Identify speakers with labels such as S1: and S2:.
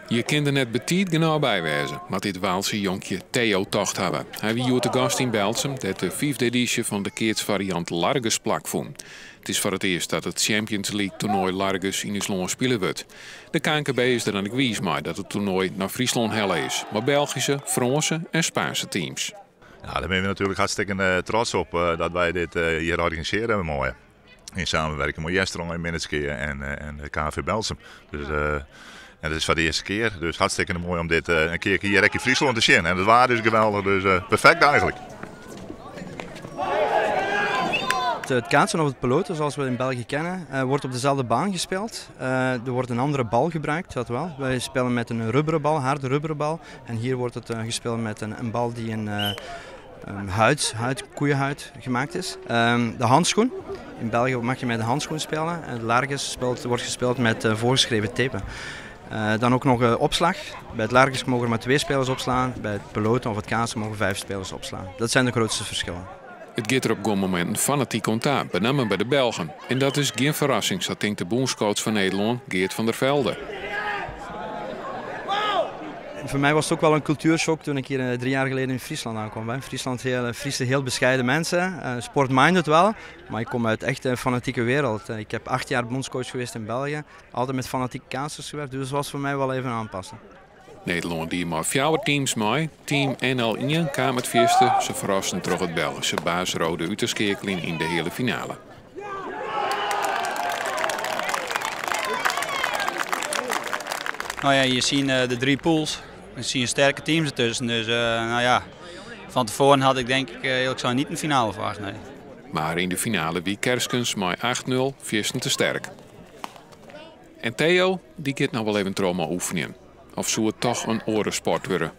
S1: Je kin der net betiid genôch by wêze, moat dit Waalse jonkje Theo tocht hawwe. Hy wie hjoed te gast yn Berltsum, dêr't de fyfde edysje fan de keatsfariant Largus plakfûn. It is foar it earst dat it Champions League toernoai Largus yn ús lân spile wurdt. De knkb is der dan ek wiis mei dat it toernoai nei Fryslân helle is, mei Belgyske, Frânske en Spaanske teams.
S2: Ja, daar binne we natuerlik hartstikke trots op dat wy dit hjir organisearje meie. In samenwerking mei Easterein, Minnertsgea en de KV Berltsum. Dus, en dat is foar de earste kear. Dus hartstikke moai om dit in kear hjir ek yn Fryslân te sjen. En it waar is geweldich, dus perfekt eigentlik.
S3: Het kaatsen of het peloten, zoals we in België kennen, wordt op dezelfde baan gespeeld. Er wordt een andere bal gebruikt, dat wel. Wij spelen met een rubberen bal, harde rubberen bal. En hier wordt het gespeeld met een bal die in huid, koeienhuid gemaakt is. De handschoen. In België mag je met een handschoen spelen. En het Largus wordt gespeeld met voorgeschreven tape. Dan ook nog opslag. Bij het Largus mogen er maar 2 spelers opslaan. Bij het peloten of het kaatsen mogen 5 spelers opslaan. Dat zijn de grootste verschillen.
S1: It giet der op guon mominten fanatyk oan ta, benammen by de Belgen. En dat is gjin ferrassing, sa tinkt de bûnscoach fan Nederlân, Geert van der Velde.
S3: Voor mij was het ook wel een cultuurshock toen ik hier 3 jaar geleden in Friesland aankwam. In Friesland heel, Friese heel bescheiden mensen, sportminded wel, maar ik kom uit echt een fanatieke wereld. Ik heb 8 jaar bondscoach geweest in België, altijd met fanatieke kaatsers gewerkt, dus dat was voor mij wel even aanpassen.
S1: Nederlân die mei 4 teams mei. Team NL1 kaam it fierste, se ferrasten troch it Belgyske Baasrode út te skeakeljen yn de heale finale.
S4: Nou ja, je ziet de 3 pools. Je ziet sterke teams ertussen. Dus van tevoren had ik denk ik eerlijk gezegd niet een finale verwacht. Nee.
S1: Maar in de finale wie Kerskens mei 8-0 fiersten te sterk. En Theo, die gaat nou wel even trauma oefenen. Of zou het toch een orensport worden?